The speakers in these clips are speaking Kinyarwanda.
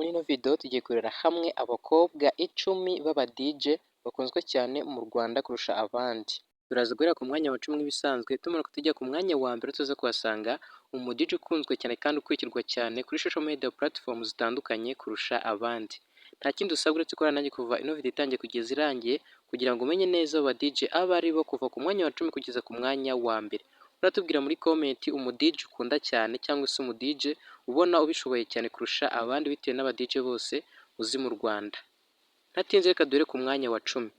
Muri ino video tugiye kurebera hamwe abakobwa 10 b'aba DJ bakunzwe cyane mu Rwanda kurusha abandi. Turaza guhera ku mwanya wa 10 nk'ibisanzwe, tumanuka tujya ku mwanya wa mbere, tuza kuhasanga umu DJ ukunzwe cyane kandi ukurikirwa cyane kuri social media platform zitandukanye kurusha abandi. Nta kindi usabwa uretse kubana nanjye kuva ino video itangiye kugeza irangiye, kugira ngo umenye neza aba DJ abo ari bo kuva ku mwanya wa 10 kugeza ku mwanya wa mbere. Uratubwira muri comment umu DJ ukunda cyane cyangwa se umu DJ ubona ubishoboye cyane kurusha abandi bitewe n'aba DJ bose uzi mu Rwanda. Ntatinze, reka duhere ku mwanya wa 10.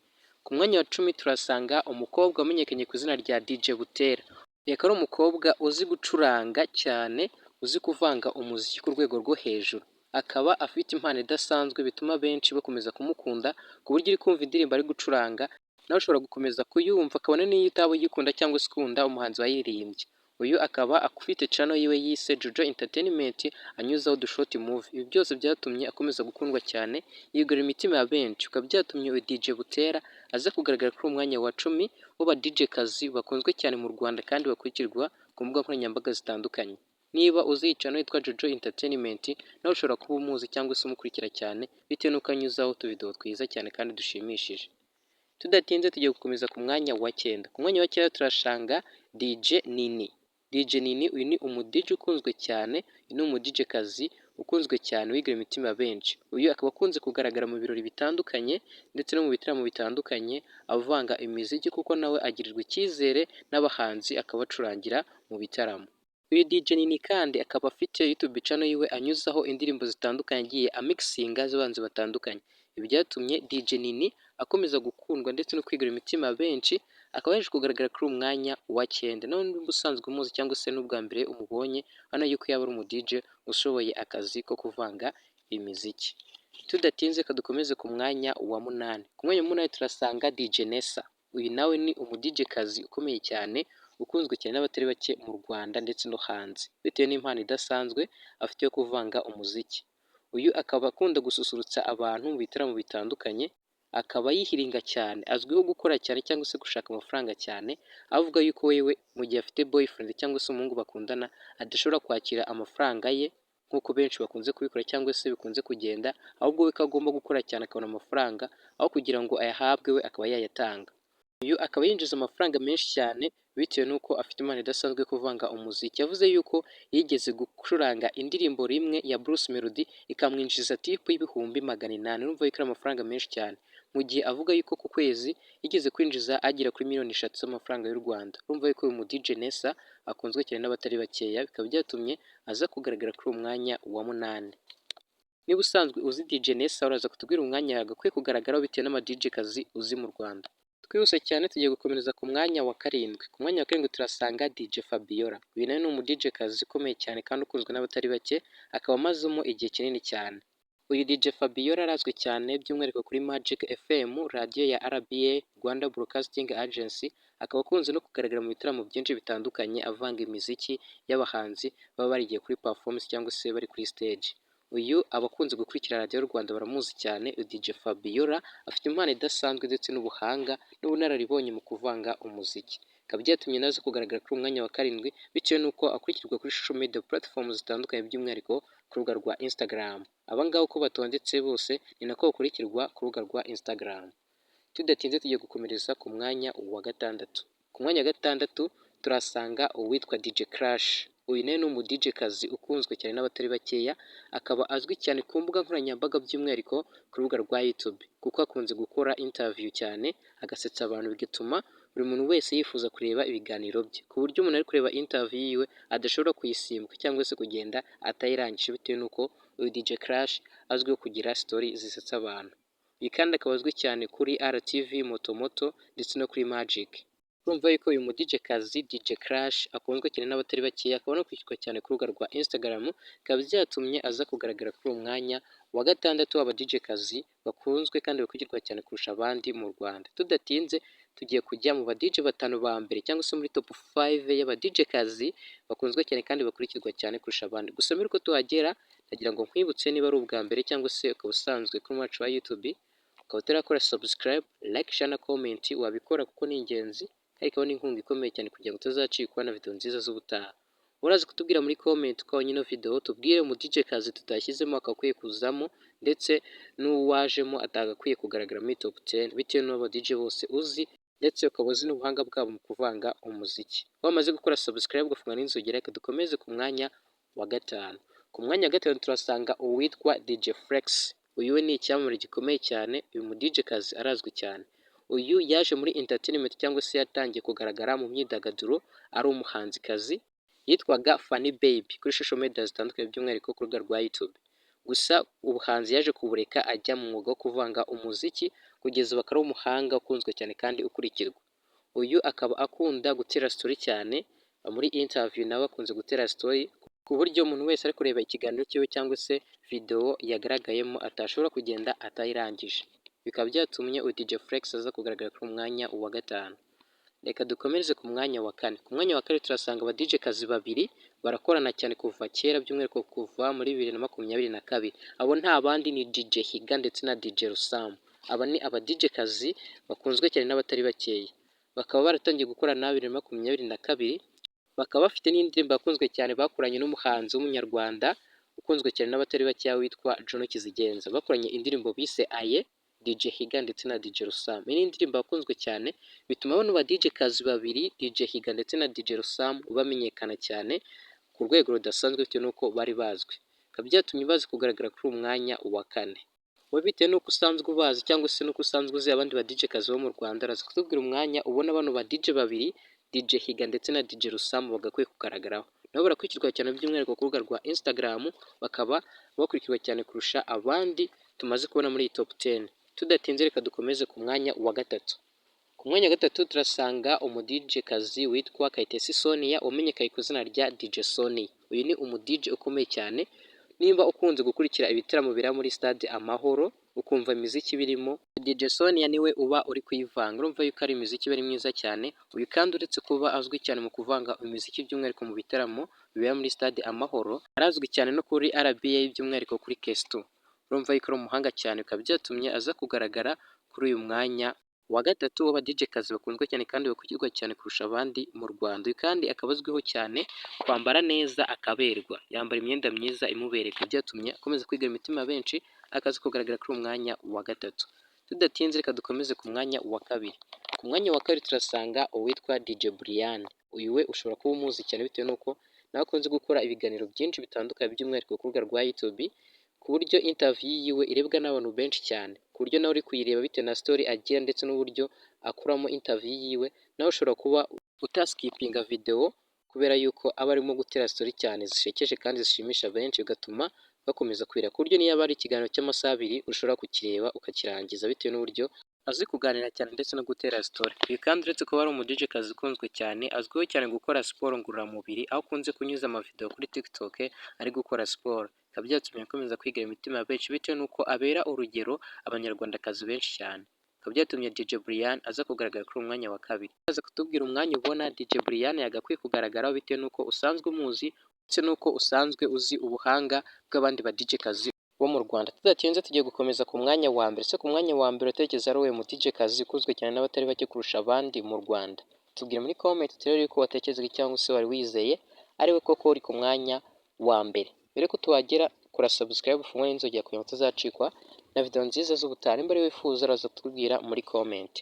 Ku mwanya wa 10 turasanga umukobwa wamenyekanye ku izina rya DJ Butera. Uyu akaba ari umukobwa uzi gucuranga cyane, uzi kuvanga umuziki ku rwego rwo hejuru. Akaba afite impano idasanzwe bituma benshi bakomeza kumukunda, ku buryo uri kumva indirimbo ari gucuranga nawe ushobora gukomeza kuyumva, kabone n'iyo utaba uyikunda cyangwa se ukunda umuhanzi wayiririmbye. Uyu akaba afite channel yiwe yise Jojo Entertainment, anyuzaho udushort movie. Ibi byose byatumye akomeza gukundwa cyane, yigarurira imitima ya benshi, bikaba byatumye uyu DJ Butera aza kugaragara kuri uwo mwanya wa 10 w'aba DJ kazi bakunzwe cyane mu Rwanda kandi bakurikirwa ku mbuga nkoranyambaga zitandukanye. Niba uzi iyi channel yitwa Jojo Entertainment, nawe ushobora kuba umuzi cyangwa se umukurikira cyane bitewe n'uko anyuzaho utuvideo twiza cyane kandi dushimishije. Tudatinze, tugiye gukomeza ku mwanya wa 9. Ku mwanya wa 9 turasanga DJ Nini. DJ Nini, uyu ni umu DJ ukunzwe cyane, uyu ni umu DJ kazi ukunzwe cyane wigaruriye imitima ya benshi. Uyu akaba akunze kugaragara mu birori bitandukanye ndetse no mu bitaramo bitandukanye avanga imiziki, kuko nawe agirirwa icyizere n'abahanzi akabacurangira mu bitaramo. Uyu DJ Nini kandi akaba afite YouTube channel yiwe anyuzaho indirimbo zitandukanye agiye amixinga z'abahanzi batandukanye. Ibi byatumye DJ Nini akomeza gukundwa ndetse no kwigarurira imitima ya benshi, akaba yaje kugaragara kuri uyu mwanya wa 9. Nawe niba usanzwe umuzi cyangwa se n'ubwa mbere umubonye, urabona yuko yaba ari umu DJ ushoboye akazi ko kuvanga imiziki. Tudatinze, reka dukomeze ku mwanya wa 8. Ku mwanya wa 8 turasanga DJ Nessa. Uyu nawe ni umu DJ kazi ukomeye cyane, ukunzwe cyane n'abatari bake mu Rwanda ndetse no hanze, bitewe n'impano idasanzwe afite yo kuvanga umuziki. Uyu akaba akunda gususurutsa abantu mu bitaramo bitandukanye, akaba yihiringa cyane, azwiho gukora cyane cyangwa se gushaka amafaranga cyane, avuga yuko wewe mu gihe afite boyfriend cyangwa se umuhungu bakundana adashobora kwakira amafaranga ye nk'uko benshi bakunze kubikora cyangwa se bikunze kugenda, ahubwo we ko agomba gukora cyane akabona amafaranga aho kugira ngo ayahabwe, we akaba yayatanga. Uyu akaba yinjiza amafaranga menshi cyane bitewe n'uko afite impano idasanzwe yo kuvanga umuziki. Yavuze yuko yigeze gucuranga indirimbo rimwe ya Bruce Melody ikamwinjiriza tip y'800,000. Urumva yuko ari amafaranga menshi cyane, mu gihe avuga yuko ku kwezi yigeze kwinjiza agera kuri miliyoni 3 z'amafaranga y'u Rwanda. Urumva yuko uyu mu DJ Nessa akunzwe cyane n'abatari bakeya, bikaba byatumye aza kugaragara kuri uwo mwanya wa 8. Niba usanzwe uzi DJ Nessa, uraza kutubwira umwanya yagakwiye kugaragaraho bitewe n'ama DJ kazi uzi mu Rwanda. Twihuse cyane, tugiye gukomereza ku mwanya wa 7. Ku mwanya wa 7 turasanga DJ Fabiola. Uyu nawe ni umu DJ kazi ukomeye cyane kandi ukunzwe n'abatari bake, akaba amazemo igihe kinini cyane. Uyu DJ Fabiola arazwi cyane by'umwihariko kuri Magic FM, radiyo ya RBA, Rwanda Broadcasting Agency, akaba akunze no kugaragara mu bitaramo byinshi bitandukanye avanga imiziki y'abahanzi baba barigiye kuri performance cyangwa se bari kuri stage. Uyu abakunze gukurikira Radiyo Rwanda baramuzi cyane. Uyu DJ Fabiola afite impano idasanzwe ndetse n'ubuhanga n'ubunararibonye mu kuvanga umuziki. Bikaba byatumye naza kugaragara kuri uyu mwanya wa 7 bitewe n'uko akurikirwa kuri social media platform zitandukanye, by'umwihariko ku rubuga rwa Instagram. Aba ngaba uko batondetse bose ni nako bakurikirwa ku rubuga rwa Instagram. Tudatinze, tugiye gukomereza ku mwanya wa 6. Ku mwanya wa 6 turasanga uwitwa DJ Crash. Uyu nawe ni umu DJ kazi ukunzwe cyane n'abatari bakeya, akaba azwi cyane ku mbuga nkoranyambaga, by'umwihariko ku rubuga rwa YouTube, kuko akunze gukora interview cyane agasetsa abantu, bigatuma buri muntu wese yifuza kureba ibiganiro bye, ku buryo umuntu ari kureba interview yiwe adashobora kuyisimbuka cyangwa se kugenda atayirangije, bitewe n'uko uyu DJ Crash azwiho kugira story zisetsa abantu. Uyu kandi akaba azwi cyane kuri RTV Motomoto ndetse no kuri Magic. Urumva yuko uyu mu DJ kazi DJ Crash akunzwe cyane n'abatari bakeya, akaba no kwishyurwa cyane ku rubuga rwa Instagram, bikaba byatumye aza kugaragara kuri uwo mwanya wa 6 w'aba DJ kazi bakunzwe kandi bakurikirwa cyane kurusha abandi mu Rwanda. Tudatinze, tugiye kujya mu ba DJ batanu ba mbere cyangwa se muri top 5 y'aba DJ kazi bakunzwe cyane kandi bakurikirwa cyane kurusha abandi. Gusa mbere uko tuhagera, ndagira ngo nkwibutse, niba ari ubwa mbere cyangwa se ukaba usanzwe kuri wacu wa YouTube ukaba utarakora subscribe, like, share na comment, wabikora kuko ni ingenzi kandi ikaba n'inkunga ikomeye cyane kugira ngo utazacikwa na video nziza z'ubutaha. Uraza kutubwira muri comment uko wabonye ino video, tubwire umu DJ kazi tutashyizemo akakwiye kuzamo, ndetse n'uwajemo atagakwiye kugaragara muri top 10, bitewe n'abo DJ bose uzi, ndetse ukaba uzi n'ubuhanga bwabo mu kuvanga umuziki. Wamaze gukora subscribe, ugafunga n'inzogera, reka dukomeze ku mwanya wa gatanu. Ku mwanya wa gatanu turasanga uwitwa DJ Flex. Uyu we ni icyamamare gikomeye cyane, uyu mu DJ kazi arazwi cyane. Uyu yaje muri entertainment, cyangwa se yatangiye kugaragara mu myidagaduro ari umuhanzikazi, yitwaga Fanny Baby kuri social media zitandukanye, by'umwihariko ku rubuga rwa YouTube. Gusa ubuhanzi yaje kubureka, ajya mu mwuga wo kuvanga umuziki, kugeza ubu akaba ari umuhanga ukunzwe cyane kandi ukurikirwa. Uyu akaba akunda gutera story cyane muri interview, nawe akunze gutera story ku buryo umuntu wese ari kureba ikiganiro cyiwe cyangwa se video yagaragayemo atashobora kugenda atayirangije. Bikaba byatumye uyu DJ Flex aza kugaragara ku mwanya wa gatanu. Reka dukomereze ku mwanya wa kane. Ku mwanya wa kane turasanga aba DJ kazi babiri barakorana cyane kuva kera, by'umwihariko kuva muri 2022. Abo nta bandi, ni DJ Higa ndetse na DJ Rusamu. Aba ni aba DJ kazi bakunzwe cyane n'abatari bakeya, bakaba baratangiye gukorana 2022, bakaba bafite n'indirimbo yakunzwe cyane bakoranye n'umuhanzi w'umunyarwanda ukunzwe cyane n'abatari bakeya witwa Juno Kizigenza. Bakoranye indirimbo bise Aye, DJ Higa ndetse na DJ Rusamu. Iyi ni indirimbo yakunzwe cyane, bituma bano ba DJ kazi babiri, DJ Higa ndetse na DJ Rusamu, bamenyekana cyane ku rwego rudasanzwe bitewe n'uko bari bazwi. Bikaba byatumye baza kugaragara kuri uyu mwanya wa kane. Wowe, bitewe n'uko usanzwe ubazi cyangwa se n'uko usanzwe uzi abandi ba DJ kazi bo mu Rwanda, araza kutubwira umwanya ubona bano ba DJ babiri, DJ Higa ndetse na DJ Rusamu, bagakwiye kugaragaraho. Nabo barakurikirwa cyane, by'umwihariko ku rubuga rwa Instagram, bakaba bakurikirwa cyane kurusha abandi tumaze kubona muri iyi top 10. Tudatinze, reka dukomeze ku mwanya wa gatatu. Ku mwanya wa gatatu turasanga umu DJ kazi witwa Kayitesi Sonia, wamenyekanye ku izina rya DJ Sonia. Uyu ni umu DJ ukomeye cyane. Nimba ukunze gukurikira ibitaramo bira muri Stade Amahoro, ukumva imiziki birimo, DJ Sonia niwe uba uri kuyivanga. Urumva yuko ari imiziki iba ari myiza cyane. Uyu kandi, uretse kuba azwi cyane mu kuvanga imiziki by'umwihariko mu bitaramo bibera muri Stade Amahoro, arazwi cyane no kuri RBA, by'umwihariko kuri Kesto. Urumva yuko ari umuhanga cyane, bikaba byatumye aza kugaragara kuri uyu mwanya wa gatatu w'aba DJ kazi bakunzwe cyane kandi bakurikirwa cyane kurusha abandi mu Rwanda. Uyu kandi akaba azwiho cyane kwambara neza akaberwa, yambara imyenda myiza imubereye, bikaba byatumye akomeza kwiga imitima ya benshi, akaza kugaragara kuri uyu mwanya wa gatatu. Tudatinze, reka dukomeze ku mwanya wa kabiri. Ku mwanya wa kabiri turasanga uwitwa DJ Brian. Uyu we ushobora kuba umuzi cyane bitewe n'uko nawe akunze gukora ibiganiro byinshi bitandukanye, by'umwihariko ku rubuga rwa YouTube, ku buryo interview yiwe irebwa n'abantu benshi cyane, ku buryo nawe uri kuyireba, bitewe na story agira ndetse n'uburyo akuramo interview yiwe, nawe ushobora kuba utaskipinga video, kubera yuko aba arimo gutera story cyane zishekeje kandi zishimisha benshi, bigatuma bakomeza kuyireba, ku buryo niyo aba ari ikiganiro cy'amasaha 2 ushobora kukireba ukakirangiza, bitewe n'uburyo azi kuganira cyane ndetse no gutera story. Uyu kandi, uretse kuba ari umu DJ kazi ukunzwe cyane, azwiho cyane gukora siporo ngororamubiri, aho akunze kunyuza amavideo kuri TikTok ari gukora siporo. Bikaba byatumye akomeza kwiga imitima ya benshi, bitewe n'uko abera urugero abanyarwandakazi benshi cyane. Bikaba byatumye DJ Brian aza kugaragara kuri uyu mwanya wa kabiri. Aza kutubwira umwanya ubona DJ Brian yagakwiye kugaragaraho, bitewe n'uko usanzwe umuzi ndetse n'uko usanzwe uzi ubuhanga bw'abandi ba DJ kazi bo mu Rwanda. Tudatinze, tugiye gukomeza ku mwanya wa mbere. Ese ku mwanya wa mbere utekereza ari uwuhe mu DJ kazi ukunzwe cyane n'abatari bake kurusha abandi mu Rwanda? Tubwire muri comment, turebe yuko watekerezaga cyangwa se wari wizeye ariwe koko uri ku mwanya wa mbere. Mbere ko tuhagera, kora subscribe, ufungure n'inzogera kugira ngo utazacikwa na video nziza z'ubutaha. Nimba ari wifuza, uraza kutubwira muri comment.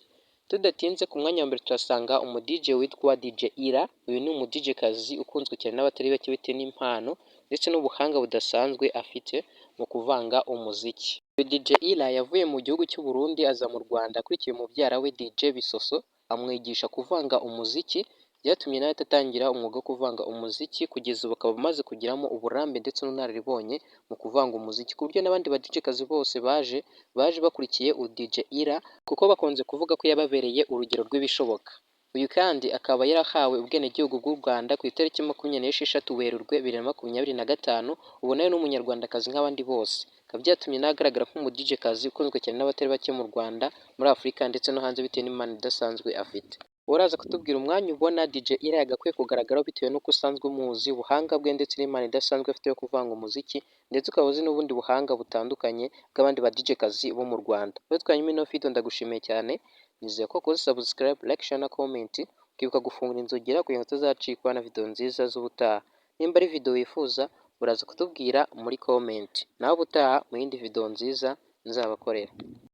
Tudatinze, ku mwanya wa mbere turasanga umu DJ witwa DJ Ira. Uyu ni umu DJ kazi ukunzwe cyane n'abatari bake, bitewe n'impano ndetse n'ubuhanga budasanzwe afite mu kuvanga umuziki. Uyu DJ Ira yavuye mu gihugu cy'u Burundi aza mu Rwanda akurikiye mubyara we DJ Bisoso, amwigisha kuvanga umuziki. Byatumye nawe atangira umwuga wo kuvanga umuziki, kugeza ubu akaba amaze kugiramo uburambe ndetse n'ubunararibonye mu kuvanga umuziki, ku buryo n'abandi ba DJ kazi bose baje bakurikiye DJ Ira, kuko bakunze kuvuga ko yababereye urugero rw'ibishoboka. Uyu kandi akaba yarahawe ubwenegihugu bw'u Rwanda ku itariki 26 Werurwe 2025, ubu nawe ni umunyarwandakazi nk'abandi bose. Bikaba byatumye nawe agaragara nk'umu DJ kazi ukunzwe cyane n'abatari bake mu Rwanda, muri Afurika ndetse no hanze, bitewe n'impano idasanzwe afite. Uraza kutubwira umwanya ubona DJ Ira yagakwiye kugaragaraho, bitewe n'uko usanzwe umuzi, ubuhanga bwe ndetse n'impano idasanzwe afite yo kuvanga umuziki, ndetse ukaba uzi n'ubundi buhanga butandukanye bw'abandi ba DJ kazi bo mu Rwanda. Wowe twanyuma ino video, ndagushimiye cyane, nizeye ko wakoze subscribe, like, share na comment, ukibuka gufungura inzogera kugira ngo utazacikwa na video nziza z'ubutaha. Nimba ari video wifuza, uraza kutubwira muri comment. Naho ubutaha mu yindi video nziza nzabakorera.